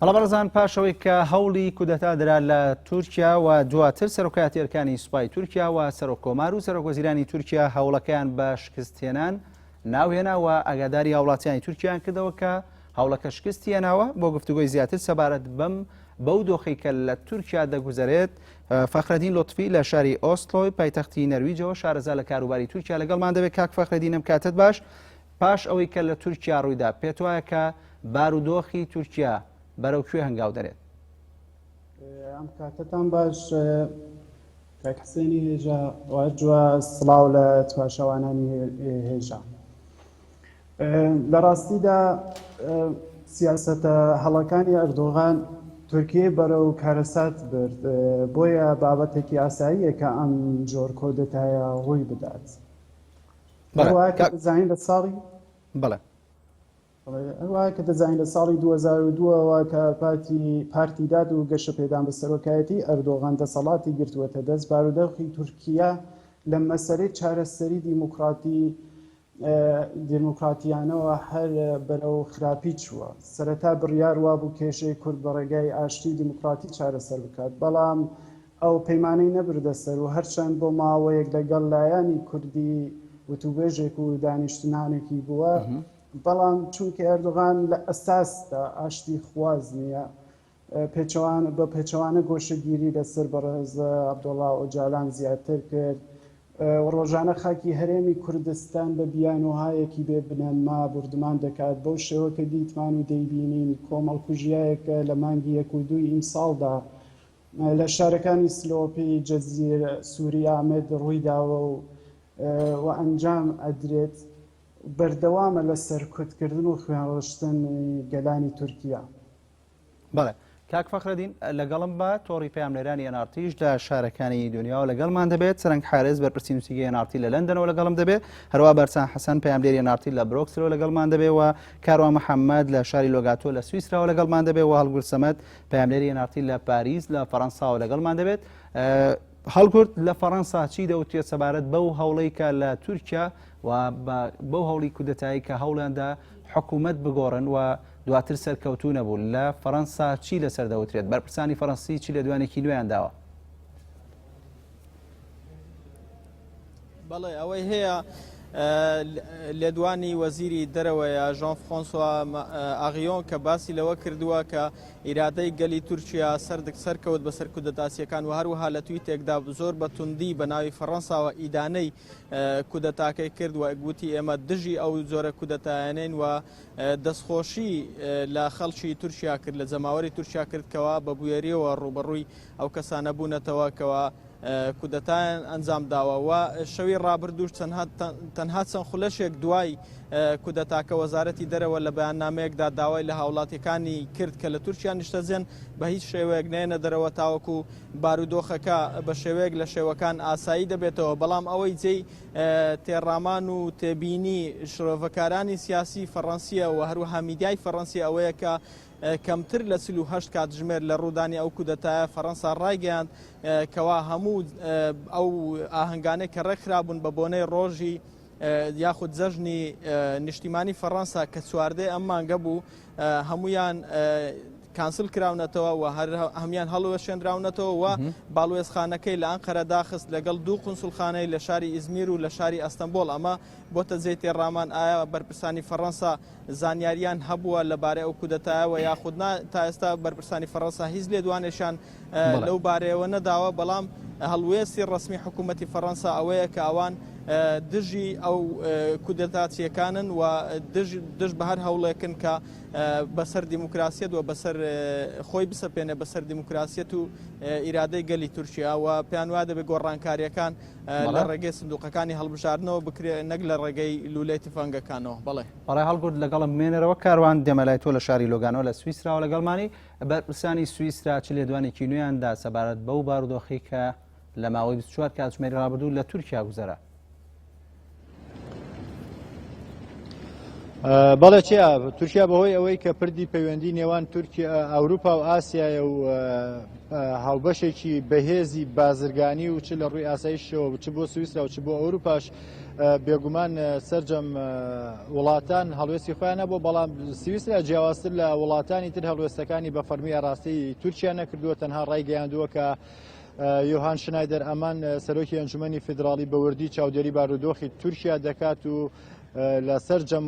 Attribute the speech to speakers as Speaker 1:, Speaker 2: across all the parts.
Speaker 1: بەڵێ بەڕێزان پاش ئەوەی کە هەوڵی کودەتا درا لە تورکیا و دواتر سەرۆکایەتی ئەرکانی سوپای تورکیا و سەرۆک کۆمار و سەرۆک وەزیرانی تورکیا هەوڵەکەیان بە شکستهێنان ناوهێنا و ئاگاداری هاوڵاتیانی تورکیان کردەوە کە هەوڵەکە شکستی هێناوە بۆ گفتوگۆی زیاتر سەبارەت بەم بەو دۆخی کە لە تورکیا دەگوزەرێت فەخرەدین لۆتفی لە شاری ئۆسلۆی پایتەختی نەرویجەوە شارەزا لە کاروباری تورکیا لەگەڵمان دەبێت کاک فەخرەدینم کاتت باش پاش ئەوەی کە لە تورکیا ڕوویدا، پێتوایە کە بارودۆخی تورکیا بەرەو کوێ هەنگاو دەنێت؟
Speaker 2: ئەم کاتەتان باش کاک حسێنی هێژا وەرجوە سڵاو لە تماشاوانانی هێژا. لە ڕاستیدا سیاسەتە هەڵەکانی ئەردۆغان تورکیەی بەرەو کارەسات برد، بۆیە بابەتێکی ئاساییە کە ئەم جۆر کۆدەتایە ڕووی بدات. هەروەها کە دەزانین لە ساڵی
Speaker 1: بەڵێ
Speaker 2: هەروەها کە دەزانین لە ساڵی 2002ەوە کە پارتی پارتی داد و گەشەپێدان بە سەرۆکایەتی ئەردۆغان دەسەڵاتی گرتووەتە دەست بارودۆخی تورکیا لە مەسەلەی چارەسەری دیموکراتی دیموکراتیانەوە هەر بەرەو خراپی چووە سەرەتا بڕیار وابوو کێشەی کورد بە ڕێگای ئاشتی و دیموکراتی چارەسەر بکات بەڵام ئەو پەیمانەی نەبردە سەر و هەرچەند بۆ ماوەیەک لە گەڵ لایەنی کوردی وتوبێژێک و دانیشتنانێکی بووە، بەڵام چونکە ئەردۆغان لە ئەساسدا ئاشتی خواز نییە، پێچەوانە بە پێچەوانە گۆشەگیری لە سەر بەڕێز عەبدوڵا ئۆجالان زیاتر کرد و ڕۆژانە خاکی هەرێمی کوردستان بە بیانووهایەکی بێ بنەما بوردمان دەکات، بەو شێوە کە دیتمان و دەیبینین کۆمەڵکوژیایەک لە مانگی یەک و دووی ئیمساڵدا لە شارەکانی سلۆپی، جزیر، سوری، ئامەد ڕوویداوە و و ئەنجام ئەدرێت، بەردەوامە لە سەرکوتکردن و خوێنڕشتنی گەلانی تورکیا.
Speaker 1: بەڵێ کاک فەخرەدین لەگەڵم بە تۆڕی پەیامنێرانی ئەنارتیش لە شارەکانی دنیاوە لەگەڵمان دەبێت سەرنگ حارس بەرپرسی نووسیگەی ئەنارتی لە لەندەنەوە لەگەڵم دەبێت هەروە بەرسان حەسەن پەیامنێری ئەنارتی لە برۆکسلەوە لەگەڵمان دەبێت و کاروان محەممەد لە شاری لۆگاتۆ لە سویسراوە لەگەڵمان دەبێت و هەڵگورد سەمەد پەیامنێری ئێن ئاڕ تی لە پاریس لە فەڕەنساوە لەگەڵمان دەبێت. هەڵگورد لە فەڕەنسا چی دەوترێت سەبارەت بەو هەوڵەی کە لە تورکیا و بەو هەوڵی کودەتایی کە هەوڵیاندا حکوومەت بگۆڕن و دواتر سەرکەوتوو نەبوو لە فەڕەنسا چی لەسەر دەوترێت بەرپرسانی فەڕەنسی چی لێدوانێکی نوێیان داوە؟
Speaker 3: بەڵێ ئەوەی هەیە لێدوانی وەزیری دەرەوەیە ژۆن فرانسوا ئاغیۆن کە باسی لەوە کردووە کە ئیرادەی گەلی تورکیا سەردک سەرکەوت بەسەر کودەتاسیەکان و هەروەها لە تویتێکدا زۆر بە توندی بە ناوی فەڕەنساوە ئیدانەی کودەتاکەی کرد و گوتی ئێمە دژی ئەو جۆرە کودەتایانەین و دەستخۆشی لە خەڵکی تورکیا کرد لە جەماوەری تورکیا کرد کەوا بە بوێریەوە ڕووبەڕووی ئەو کەسانە بوونەتەوە کەوا کودەتایان ئەنجام داوە و شەوی ڕابردووش تەنها چەند خولەشێک دوای کودەتاکە وەزارەتی دەرەوە لە بەیاننامەیەکدا داوای لە هاوڵاتیەکانی کرد کە لە تورکیا نیشتەجێن بە هیچ شێوەیەک نەیەنە دەرەوە تاوەکو بارودۆخەکە بە شێوەیەک لە شێوەکان ئاسایی دەبێتەوە بەڵام ئەوەی جێی تێڕامان و تێبینی شرۆڤەکارانی سیاسی فەڕەنسیە و هەروەها میدیای فەڕەنسی ئەوەیە کە کەمتر لە 48 کاتژمێر لە ڕوودانی ئەو کودەتایە فەڕەنسا ڕایگەیاند کەوا هەموو ئەو ئاهەنگانەی کە ڕێکخرابوون بە بۆنەی ڕۆژی یاخود جەژنی نیشتیمانی فەڕەنسا کە چواردەی ئەم مانگە بوو هەمویان کانسل کراونەتەوە و هەر هەمان هەڵوەشێنراونەتەوە و باڵوێزخانەکەی لە ئەنقەرە داخست لەگەڵ دوو قونسولخانەی لە شاری ئیزمیر و لە شاری ئەستەنبۆڵ ئەمە بۆتە جێی تێڕامان ئایا بەرپرسانی فەڕەنسا زانیاریان هەبووە لەبارەی ئەو کودەتایەوە یاخود نا، تا ئێستا بەرپرسانی فەڕەنسا هیچ لێدوانێکیان لەو بارەیەوە نەداوە، بەڵام هەڵوێستی ڕەسمی حکوومەتی فەڕەنسا ئەوەیە کە ئەوان دژی ئەو کودەتاچییەکانن و دژ بە هەر هەوڵێکن کە بەسەر دیموکراسیەت و بەسەر خۆی بسەپێنێ بەسەر دیموکراسیەت و ئیرادەی گەلی تورکیا و پێیان وایە دەبێت گۆڕانکارییەکان لە ڕێگەی سندوقەکانی هەڵبژاردنەوە بکرێ نەک لە ڕێگەی لولەی تفەنگەکانەوە. بەڵێ.
Speaker 1: بەڵێ هەڵگورد لەگەڵم بمێنەرەوە. کاروان دێمە لای تۆ لە شاری لۆگانۆ لە سویسراوە لەگەڵمانی. بەرپرسانی سویسرا چ لێدوانێکی نوێیان دا سەبارەت بەو بارودۆخەی کە لە ماوەی 24 کاتژمێری ڕابردوو لە تورکیا گوزەرا؟
Speaker 4: بەڵێ چیا، تورکیا بەهۆی ئەوەی کە پردی پەیوەندی نێوان تورکیا ئەوروپا و ئاسیایە و هاوبەشێکی بەهێزی بازرگانی و چ لە ڕووی ئاسایشەوە چ بۆ سویسرا و چ بۆ ئەوروپاش بێگومان سەرجەم وڵاتان هەڵوێستی خۆیان نەبوو بەڵام سویسرا جیاوازتر لە وڵاتانی تر هەڵوێستەکانی بە فەرمی ئاراستەی تورکیا نەکردووە تەنها ڕایگەیاندووە کە یۆهان شنایدەر ئەمان سەرۆکی ئەنجومەنی فیدراڵی بە وردی چاودێری بارودۆخی تورکیا دەکات و لە سەرجەم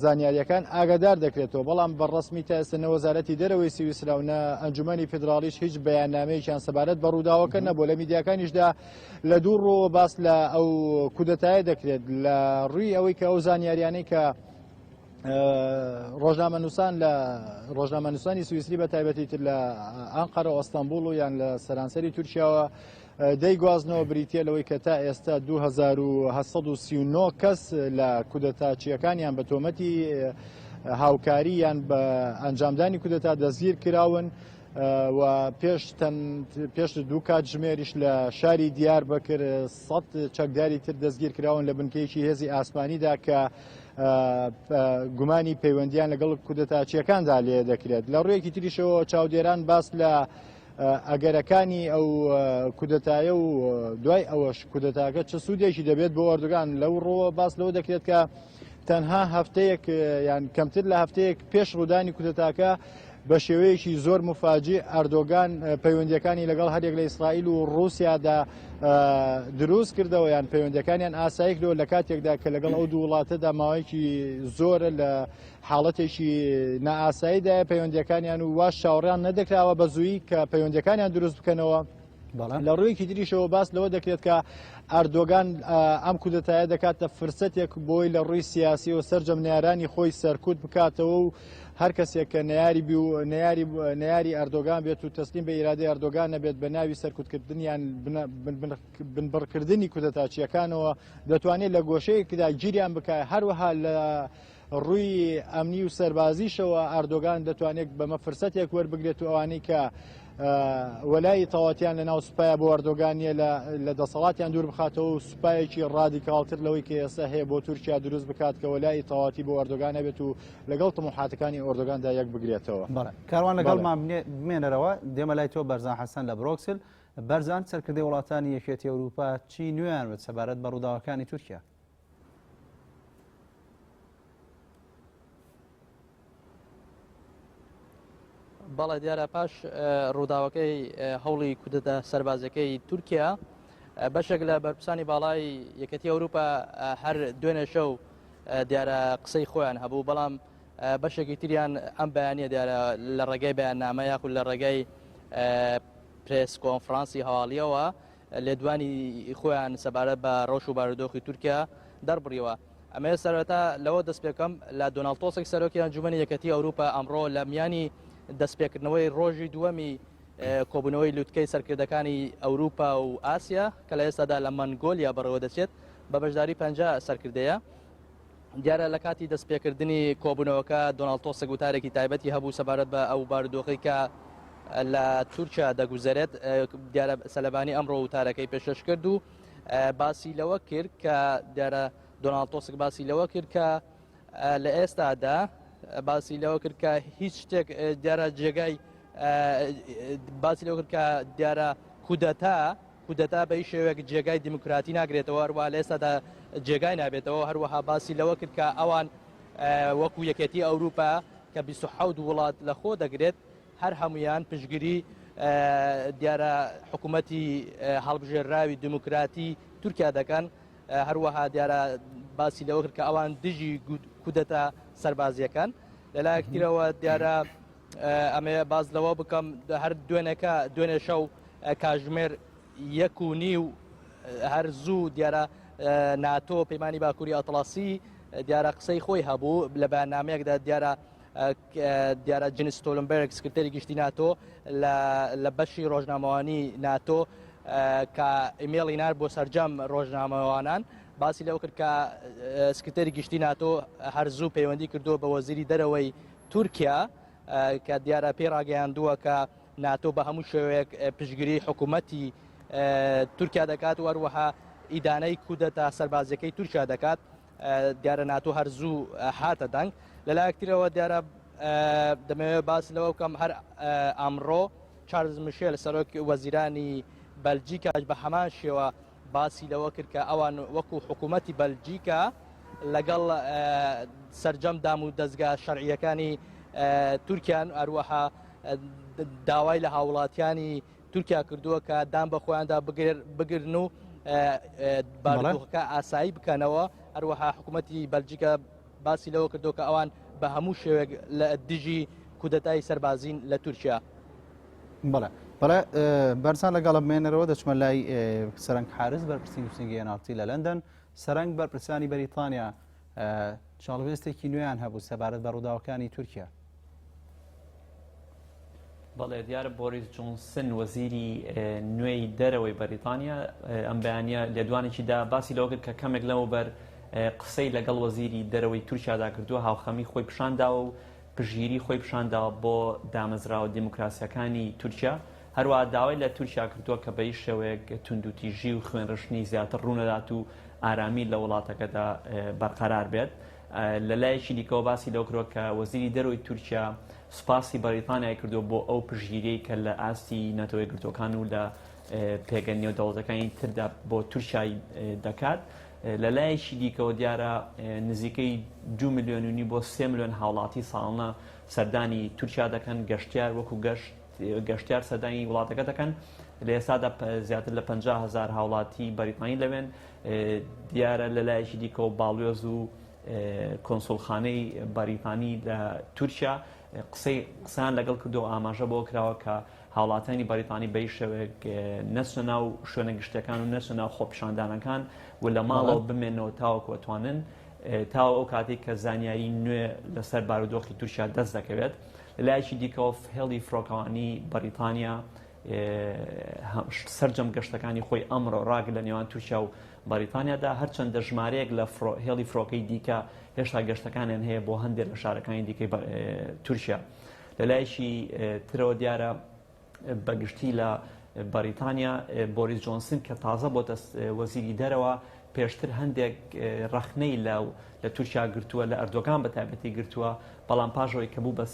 Speaker 4: زانیاریەکان ئاگادار دەکرێتەوە بەڵام بە ڕسمی تا ئێستا نە وەزارەتی دەرەوەی سویسرا و نە ئەنجومەنی فیدراڵیش هیچ بەیاننامەیەکیان سەبارەت بە ڕووداوەکە نەبوو لە میدیاکانیشدا لە دوو ڕووەوە باس لە ئەو کودەتایە دەکرێت لە ڕووی ئەوەی کە ئەو زانیاریانەی کە ڕۆژنامەنووسان لە ڕۆژنامەنووسانی سویسری بە تایبەتی تر لە ئەنقەرە و ئەستەنبوڵ و یان لە سەرانسەری تورکیاوە دەیگوازنەوە بریتە لەوەی کە تا ئێستا 2839 کەس لە کودەتاچیەکانیان بە تۆمەتی هاوکاری یان بە ئەنجامدانی کودەتا دەستگیر کراون و پێش پێش دوو کاتژمێریش لە شاری دیار بەکر سە چەکداری تر دەستگیر کراون لە بنکەیەکی هێزی ئاسمانیدا کە گومانی پەیوەندیان لەگەڵ کودەتاچیەکاندا لێ دەکرێت لە ڕوویەکی تریشەوە چاودێران باس لە ئەگەرەکانی ئەو کودەتایە و دوای ئەوەش کودەتاکە چ سوودێکی دەبێت بۆ ئەردوگان لەو ڕووە باس لەوە دەکرێت کە تەنها هەفتەیەک یان کەمتر لە هەفتەیەک پێش ڕوودانی کودەتاکە بە شێوەیەکی زۆر مفاجی ئەردۆگان پەیوەندیەکانی لەگەڵ هەریەک لە ئیسرائیل و ڕووسیادا دروست کردەوە یان پەیوەندەکانیان ئاسایی کردەوە لە کاتێکدا کە لەگەڵ ئەو دوو وڵاتەدا ماوەیەکی زۆرە لە حاڵەتێکی نائاساییدایە پەیوەندیەکانیان و واش چاوەڕیان نەدەکراوە بە زوویی کە پەیوەندیەکانیان دروست بکەنەوە. لە ڕوویەکی تریشەوە باس لەوە دەکرێت کە ئەردۆگان ئەم کودەتایە دەکاتە فرسەتێک بۆی لە ڕووی سیاسی و سەرجەم نارانی خۆی سەرکوت بکاتەوە و هەر کەسێک کە نەیاری بی و نەیاری نەیاری ئەردۆگان بێت و تەسلیم بە ئیرادەی ئەردۆگان نەبێت بە ناوی سەرکوتکردنیان بنبڕکردنی کودەتاچیەکانەوە دەتوانێت لە گۆشەیەکدا گیریان بکات هەروەها لە ڕووی ئەمنی و سەربازیشەوە ئەردۆگان دەتوانێت بەمە فرسەتێک وەربگرێت و ئەوانەی کە وەلای تەواتیان لە ناو سوپایە بۆ ئەردۆگان نیە لە دەسەڵاتیان دوور بخاتەوە و سوپایەکی ڕادیکاڵتر لەوەی کە ئێستا هەیە بۆ تورکیا دروست بکات کە وەلای تەواتی بۆ ئەردۆگان هەبێت و لەگەڵ تموحاتەکانی ئۆردۆگاندا یەک بگرێتەوە.
Speaker 1: بەڵێ کاروان لەگەڵمان بمێنەرەوە دێمە لای تۆ بەرزان حەسەن لە برۆکسل بەرزان سەرکردەی وڵاتانی یەکێتی ئەوروپا چی نوێیان وت سەبارەت بە ڕووداوەکانی تورکیا؟
Speaker 3: بەڵێ دیارە پاش ڕووداوەکەی هەوڵی کودەتا سەربازەکەی تورکیا بەشێک لە بەرپرسانی باڵای یەکەتی ئەوروپا هەر دوێنێ شەو دیارە قسەی خۆیان هەبوو بەڵام بەشێکی تریان ئەم بەیانە دیارە لە ڕێگەی بەیاننامە یاخود لە ڕێگەی پرێس کۆنفرانسی هەواڵیەوە لێدوانی خۆیان سەبارەت بە ڕەوش و بارودۆخی تورکیا دەربڕیوە. ئەمەوێت سەرەتا لەوە دەست پێکەم لە دۆناڵد تۆسک سەرۆکی ئەنجومەنی یەکەتی ئەوروپا ئەمڕۆ لە میانی دەستپێکردنەوەی ڕۆژی دووەمی کۆبوونەوەی لوتکەی سەرکردەکانی ئەوروپا و ئاسیا کە لە ئێستادا لە مەنگۆلیا بەڕێوە دەچێت بە بەشداری 50 سەرکردەیە دیارە لە کاتی دەستپێکردنی کۆبوونەوەکە دۆناڵد تۆسک وتارێکی تایبەتی هەبوو سەبارەت بە ئەو بارودۆخی کە لە تورکیا دەگوزەرێت دیارە سەلەبانی ئەمڕۆ وتارەکەی پێشکەش کرد و باسی لەوە کرد کە دیارە دۆناڵد تۆسک باسی لەوە کرد کە لە ئێستادا باسی لەوە کرد کە هیچ شتێک دیارە جێگای باسی لەوە کرد کە دیارە کودەتا کودەتا بە هیچ شێوەیەک جێگای دیموکراتی ناگرێتەوە، هەروەها لە ئێستادا جێگای نابێتەوە، هەروەها باسی لەوە کرد کە ئەوان وەکو یەکێتی ئەوروپا کە 27 وڵات لەخۆ دەگرێت هەر هەمویان پشتگیری دیارە حکوومەتی هەڵبژێرراوی دیموکراتی تورکیا دەکەن، هەروەها دیارە باسی لەوە کرد کە ئەوان دژی کودەتا سەربازیەکان لەلایەک ترەوە دیارە ئەمەیە باز لەوە بکەم هەر دوێنێکە دوێنێ شەو کاژمێر یەک و نیو هەر زوو دیارە ناتۆ پەیمانی باکووری ئەتڵاسی دیارە قسەی خۆی هەبوو لە بەیاننامەیەکدا دیارە دیارە جنس ستۆلنبەرگ سکرتێری گشتی ناتۆ لە بەشی ڕۆژنامەوانی ناتۆ کە ئیمێڵی نار بۆ سەرجەم ڕۆژنامەوانان باسی لەوە کرد کە سکرتێری گشتی ناتۆ هەر زوو پەیوەندی کردووە بە وەزیری دەرەوەی تورکیا کە دیارە پێی ڕاگەیاندووە کە ناتۆ بە هەموو شێوەیەک پشتگیری حکوومەتی تورکیا دەکات و هەروەها ئیدانەی کودەتا سەربازیەکەی تورکیا دەکات.
Speaker 5: دیارە ناتۆ هەر زوو هاتە دەنگ. لەلایەک ترەوە دیارە دەمەوێت باس لەوە بکەم هەر ئەمڕۆ چارلز میشێل سەرۆک وەزیرانی بەلجیکاش بە هەمان شێوە باسی لەوە کرد کە ئەوان وەکو حکوومەتی بەلجیکا لەگەڵ سەرجەم دام و دەستگا شەرعیەکانی تورکیان هەروەها داوای لە هاوڵاتیانی تورکیا کردووە کە دان بە خۆیاندا بگرن و بارودۆخەکە ئاسایی بکەنەوە هەروەها حکوومەتی بەلجیکا باسی لەوە کردو کە ئەوان بە هەموو شێوێک لە دژی کودەتای سەربازین لە تورکیا.
Speaker 1: بەڵێ بەڵێ بەرزان لەگەڵم بمێنەرەوە دەچمە لای سەرنگ حارس بەرپرسی نووسینگەی NRT لە لەندەن سەرنگ بەرپرسانی بەریتانیا چاڵوێستێکی نوێیان هەبوو سەبارەت بە ڕووداوەکانی تورکیا.
Speaker 6: بەڵێ دیارە بۆریس جۆنسن وەزیری نوێی دەرەوەی بەریتانیا ئەم بەیانە لێدوانێکی دا باسی لەوە کرد کە کەمێک لەمەوبەر قسەی لەگەڵ وەزیری دەرەوەی تورکیادا کردووە هاوخەمی خۆی پیشان داوە و پشتگیری خۆی پیشان داوە بۆ دامەزراوە دیموکراسیەکانی تورکیا هەروەها داوای لە تورکیا کردووە کە بە هیچ شێوەیەک توندوتیژی و خوێنڕشتنی زیاتر ڕوونەدات و ئارامی لە وڵاتەکەدا بەرقەرار بێت. لە لایەکی دیکەوە باسی لەوە کردووە کە وەزیری دەرەوەی تورکیا سوپاسی بەریتانیای کردووە بۆ ئەو پشتگیریەی کە لە ئاستی نەتەوە یەکگرتووەکان و لە پێگە نێودەوڵەتەکانی تردا بۆ تورکیای دەکات. لە لایەکی دیکەوە دیارە نزیکەی 2 ملیۆن و نیو بۆ 3 ملیۆن هاوڵاتی ساڵانە سەردانی تورکیا دەکەن، گەشتیار وەکو گەشت گەشتیار سەردانی وڵاتەکە دەکەن. لە ئێستادا زیاتر لە 50 هەزار هاوڵاتی بەریتانی لەوێن. دیارە لە لایەکی دیکەوە باڵیۆز و کۆنسوڵخانەی بەریتانی لە تورکیا قسەی قسەیان لەگەڵ کردو ئاماژە بۆ کراوە کە هاوڵاتیانی بەریتانی بە هیچ شێوەیەک نەچنە ناو شوێنە گشتیەکان و نەچنە ناو خۆپیشاندانەکان و لە ماڵەوە بمێنەوە تاوەکو ئەتوانن تاوە ئەو کاتێک کە زانیاری نوێ لەسەر بارودۆخی تورکیا دەست دەکەوێت. لەلایەکی دیکەوە هێڵی فڕۆکەوانی بەریتانیا سەرجەم گەشتەکانی خۆی ئەمڕۆ ڕاگرت لە نێوان تورکیا و بەریتانیادا، هەرچەندە ژمارەیەک لە هێڵی فڕۆکەی دیکە هێشتا گەشتەکانیان هەیە بۆ هەندێک لە شارەکانی دیکەی تورکیا. لەلایەکی ترەوە دیارە بەگشتی لە بەریتانیا بۆریس جۆنسن کە تازە بۆتە وەزیری دەرەوە پێشتر هەندێک ڕەخنەی لە لە تورکیا گرتووە لە ئەردۆگان بە تایبەتی گرتووە بەڵام پاش ئەوەی کە بوو بە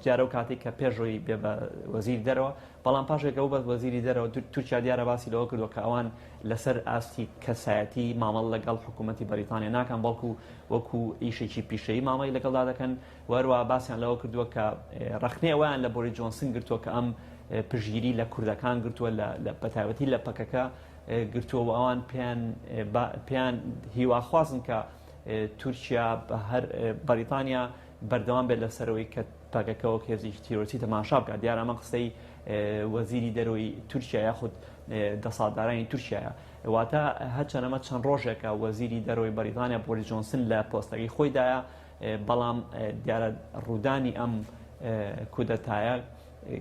Speaker 6: دیارە و کاتێک کە پێش ئەوەی بێ بە وەزیری دەرەوە بەڵام پاش ئەوەی کە بوو بە وەزیری دەرەوە تورکیا دیارە باسی لەوە کردووە کە ئەوان لەسەر ئاستی کەسایەتی مامەڵە لەگەڵ حکوومەتی بەریتانیا ناکەن بەڵکو وەکو ئیشێکی پیشەیی مامەڵەی لەگەڵدا دەکەن و هەروەها باسیان لەوە کردووە کە ڕەخنەی ئەوەیان لە بۆریس جۆنسن گرتووە کە ئەم پشتگیری لە کوردەکان گرتووە لە بەتایبەتی لە پەکەکە گرتووە و ئەوان پێیان پێیان هیواخوازن کە تورکیا هەر بەریتانیا بەردەوام بێت لەسەرەوەی کە پەکەکە وەک هێزێکی تیرۆریستی تەماشا بکات دیارە ئەمە قسەی وەزیری دەرەوەی تورکیا یاخود دەسەڵاتدارانی تورکیایە واتە هەرچەند ئەمە چەند ڕۆژێکە وەزیری دەرەوەی بەریتانیا بۆریس جۆنسن لە پۆستەکەی خۆیدایە بەڵام دیارە ڕوودانی ئەم کودەتایە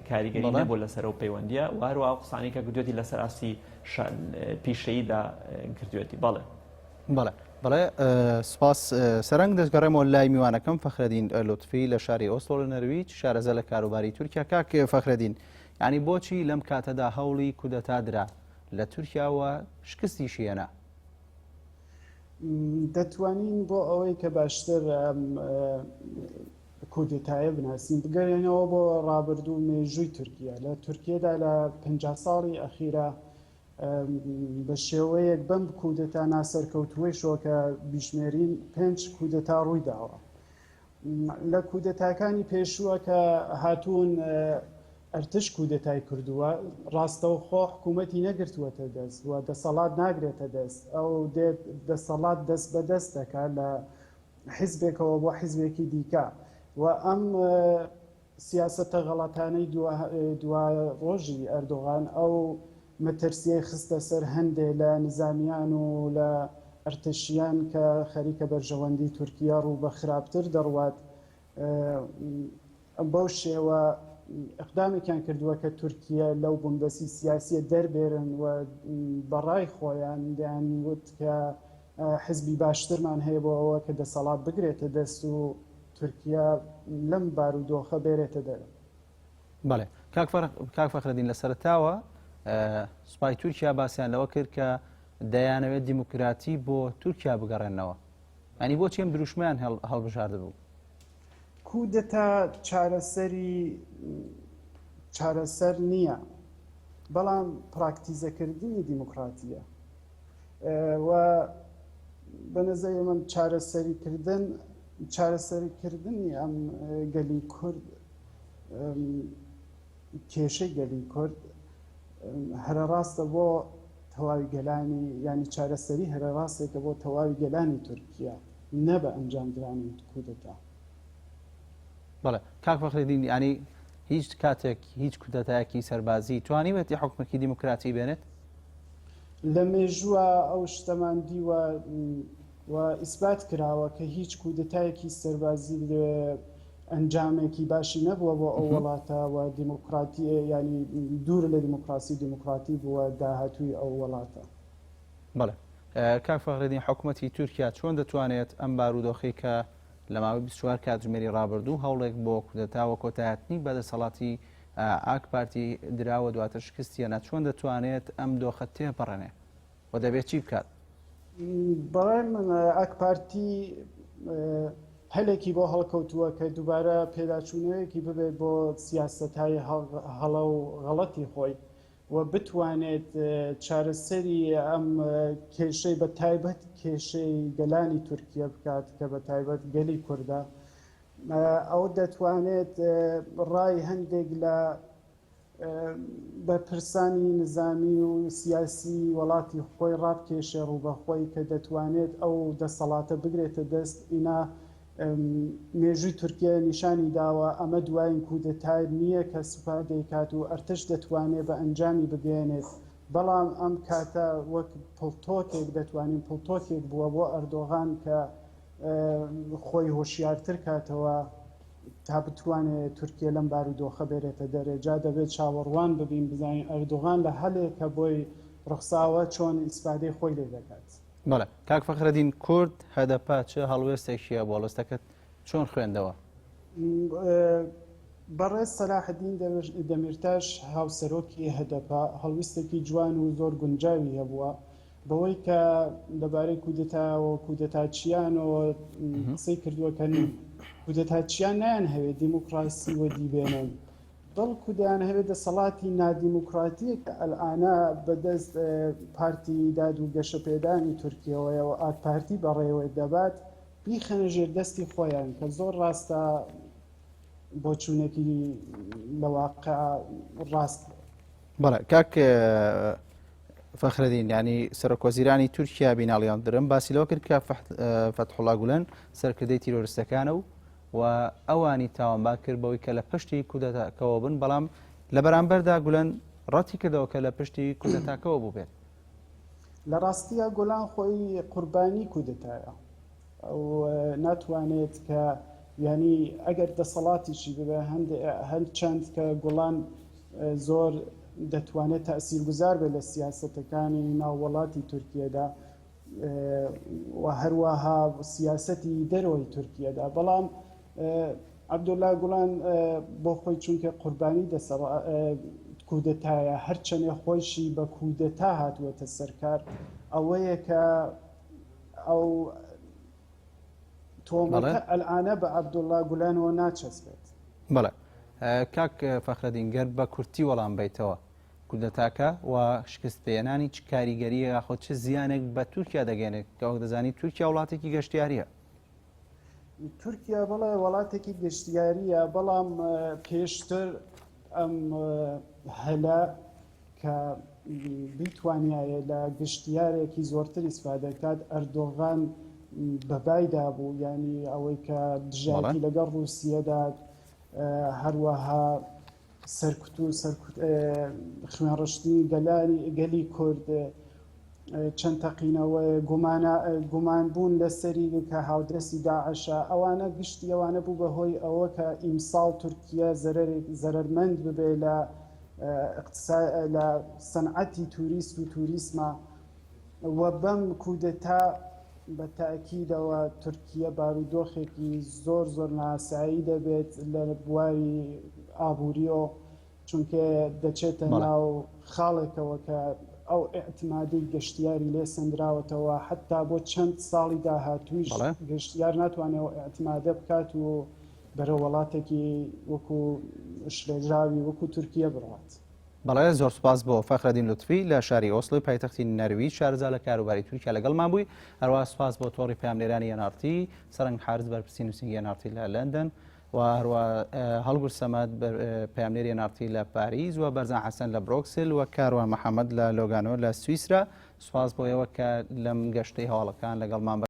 Speaker 6: کاریگەری نەبوو لەسەر ئەو پەیوەندیە و هەروە ئەو قسانەی کە کردوێتی لەسەر ئاستی پیشەییدا کردوێتی بەڵێ.
Speaker 1: بەڵێ بەڵێ سپاس سەرنگ دەستگەڕێمەوە لای میوانەکەم فەخرەدین لوتفی لە شاری ئۆسلۆ لە نەرویج شارەزا لە کاروباری تورکیا کاک فەخرەدین یعنی بۆچی لەم کاتەدا هەوڵی کودەتا درا لە تورکیاوە شکستیشی هێنا؟
Speaker 2: دەتوانین بۆ ئەوەی کە باشتر ئەم کودەتایە بناسین بگەرێنەوە بۆ ڕابردوو مێژووی تورکیا لە تورکیەدا لە 50 ساڵی ئەخیرا بە شێوەیەک بەم کودەتا ناسەرکەوتووەیشەوە کە بیژمێرین پێنج کودەتا ڕووی داوە لە کودەتاکانی پێشووە کە هاتوون ئەرتش کودەتای کردووە ڕاستەوخۆ حکوومەتی نەگرتووەتە دەست و دەسەڵات ناگرێتە دەست ئەو دێت دەسەڵات دەست بە دەست دەکات لە حیزبێکەوە بۆ حیزبێکی دیکە و ئەم سیاسەتە غەڵەتانەی دوا ڕۆژی ئەردۆغان ئەو مەترسیەی خستە سەر هەندێ لە نزامیان و لە ئەرتەشیان کە خەریکە بەرژەوەندی تورکیە ڕوو بە خراپتر دەڕوات بەو شێوە ئیقدامێکیان کردووە کە تورکیە لەو بنبەسی سیاسیە دەربێرن و بەڕای خۆیان دەیان وت کە حزبی باشترمان هەیە بۆ ئەوە کە دەسەڵات بگرێتە دەست و تورکیا لەم بارودۆخە بێرێتە دەرەوە.
Speaker 1: بەڵێ کاک فەخرەدین لە سەرەتاوە سوپای تورکیا باسیان لەوە کرد کە دەیانەوێت دیموکراتی بۆ تورکیا بگەڕێنەوە. ینی بۆچی ئەم دروشمیان هەڵبژاردبوو؟
Speaker 2: کودەتا چارەسەری چارەسەر نییە بەڵام پراکتیزەکردنی دیموکراتیە و بە نەزەری من چارەسەریکردن چارەسەریکردنی ئەم گەلی کورد کێشەی گەلی کورد هەرە ڕاستە بۆ تەواوی گەلانی ینی چارەسەری هەرە ڕاستێکە بۆ تەواوی گەلانی تورکیا نە بە ئەنجامدرانی کودەتا.
Speaker 1: بەڵێ کاک فەخرەدین یانی هیچ کاتێک هیچ کودەتایەکی سەربازی توانیوێتی حکومێکی دیموکراتی بێنێت؟
Speaker 2: لە مێژووە ئەو شتەمان دیوە و ئیسبات کراوە کە هیچ کودەتایەکی سەربازی ئەنجامێکی باشی نەبووە بۆ ئەو وڵاتە و دیموکراتی ینی دوور لە دیموکراسی و دیموکراتی بووە داهاتووی ئەو وڵاتە.
Speaker 1: بەڵێ کاک فەخرەدین حکومەتی تورکیا چۆن دەتوانێت ئەم بارودۆخەی کە لە ماوەی 24 کاتژمێری ڕابردوو هەوڵێک بۆ کودەتا و کۆتایهاتنی بە دەسەڵاتی ئاک پارتی دراوە دواتر شکستی هێنا چۆن دەتوانێت ئەم دۆخە تێپەڕێنێ و دەبێت چی بکات؟
Speaker 2: بەڕای من ئاک پارتی هەلێکی بۆ هەڵکەوتووە کە دووبارە پێداچوونەوەیەکی ببێت بۆ سیاسەتهای هەڵە و غەڵەتی خۆی و بتوانێت چارەسەری ئەم کێشەی بە تایبەت کێشەی گەلانی تورکیە بکات کە بە تایبەت گەلی کوردە ئەو دەتوانێت ڕای هەندێک لە بەرپرسانی نزامی و سیاسی وڵاتی خۆی ڕابکێشێ ڕووبەخۆی کە دەتوانێت ئەو دەسەڵاتە بگرێتە دەست ئینا مێژووی تورکیە نیشانی داوە ئەمە دوایین کودەتا نییە کە سوپا دەیکات و ئەرتش دەتوانێت بە ئەنجامی بگەیەنێت، بەڵام ئەم کاتە وەک پڵتۆکێک دەتوانین پڵتۆکێک بووە بۆ ئەردۆغان کە خۆی هۆشیارتر کاتەوە تا بتوانێت تورکیە لەم بارودۆخە بێرێتە دەرێ جا دەبێت چاوەڕوان ببین بزانین ئەردۆغان لە هەلێک کە بۆی ڕوخساوە چۆن ئیسفادەی خۆی لێ دەکات.
Speaker 1: بەڵێ کاک فەخرەدین کورد هەدەپە چ هەڵوێستێکی هەبوو هەڵوێستەکەت چۆن خوێندەوە؟
Speaker 2: بەڕێز سەلاحەدین دەمیرتاش هاوسەرۆکی هەدەپە هەڵویستێکی جوان و زۆر گونجاوی هەبووە بەوەی کە لەبارەی کودەتاوە کودەتاچیانەوە قسەی کردووە کە کودەتاچیان نایان هەوێت دیموکراسی وەدی بێنن بەڵکو دەیانهەوێت دەسەڵاتی نادیموکراتییەک کە ئەلئانە بەدەست پارتی داد و گەشەپێدانی تورکیەوەیە و ئاکپارتی بەڕێوەی دەبات بیخەنە ژێر دەستی خۆیان کە زۆر ڕاستە بۆچوونێکی لە واقع ڕاست بێت.
Speaker 1: بەڵێ کاک فەخرەدین ینی سەرۆک وەزیرانی تورکیا بیناڵی یڵدرم باسی لەوە کرد کە فەتحوڵا گولەن سەرکردەی تیرۆرستەکانە و و ئەوانی تاوانبار کرد بەوەی کە لە پشتی کودەتاکەوە بن، بەڵام لە بەرامبەردا گولەن ڕەتی کردەوە کە لە پشتی کودەتاکەوە بووبێت.
Speaker 2: لە ڕاستیا گۆلان خۆی قوربانی کودەتایە ئەو ناتوانێت کە یانی ئەگەر دەسەڵاتیشی ببێ هەند چەند کە گوڵان زۆر دەتوانێت تەسیرگوزار بێت لە سیاسەتەکانی ناو وڵاتی تورکیەدا و هەروەها سیاسەتی دەرەوەی تورکیەدا بەڵام عەبدوڵا گوڵان بۆ خۆی چونکە قوربانی دەسەڵ کودەتایە هەرچەنێ خۆیشی بە کودەتا هاتووەتە سەرکار ئەوەیە کە ئەو تۆمەتە ئەلئانە بە عەبدوڵا گولانەوە ناچەسپێت.
Speaker 1: بەڵێ کاک فەخرەدین گەر بە کورتی وەڵام بیتەوە کودەتاکە و شکست پێهێنانی چ کاریگەرییەک یاخۆ چ زیانێک بە تورکیا دەگەیەنێت کە وەک دەزانین تورکیا وڵاتێکی گەشتیارییە؟
Speaker 2: تورکیا بەڵێ وڵاتێکی گەشتیارییە، بەڵام پێشتر ئەم هەلە کە بیتوانیایە لە گشتیارێکی زۆرتر ئیسفادە بکات ئەردۆغان بەبای دابوو یانی ئەوەی کە دژایەتی لەگەڵ ڕووسیەدا هەروەها سەرکوت و سەرکوت خوێنڕشتنی گەلانی گەلی کورد چەند تەقینەوەی گومانە گومان بوون لەسەری کە هاودەستی داعشە ئەوانە گشتی ئەوانە بوو بە هۆی ئەوە کە ئیمساڵ تورکیە زەرەرێک زەرەرمەند ببێ لە لە سەنعەتی توریست و توریسما و بەم کودەتا بە تەئکیدەوە تورکیە بارودۆخێکی زۆر زۆر نائاسایی دەبێت لە بواری ئابووریەوە چونکە دەچێتە
Speaker 1: بەڵێ.
Speaker 2: ناو خاڵێکەوە کە. ئەو ئیعتمادەی گەشتیاری لێ سەندراوەتەوە حەتا بۆ چەند ساڵی داهاتوویش گەشتیار ناتوانێت ئەو ئیعتمادە بکات و بەرەو وڵاتێکی وەکو شلێژاوی وەکو تورکیە بڕوات.
Speaker 1: بەڵێ زۆر سوپاس بۆ فەخرەدین لوتفی لە شاری ئۆسلۆی پایتەختی نەرویج شارەزا لە کاروباری تورکیا لەگەڵمان بووی، هەروەها سوپاس بۆ تۆڕی پەیامنێرانی ئێن ئاڕ تی، سەرنگ حارس بەرپرسی نووسینگەی ئێن ئاڕ تی لە لەندەن و هەروەها هەڵگورد سەمەد پەیامنێری ئێن ئاڕ تی لە پاریس و بەرزان حەسەن لە برۆکسل و کاروان محەمەد لە لۆگانۆ لە سویسرا. سوپاس بۆ ئێوە کە لەم گەشتەی هەواڵەکان لەگەڵمان.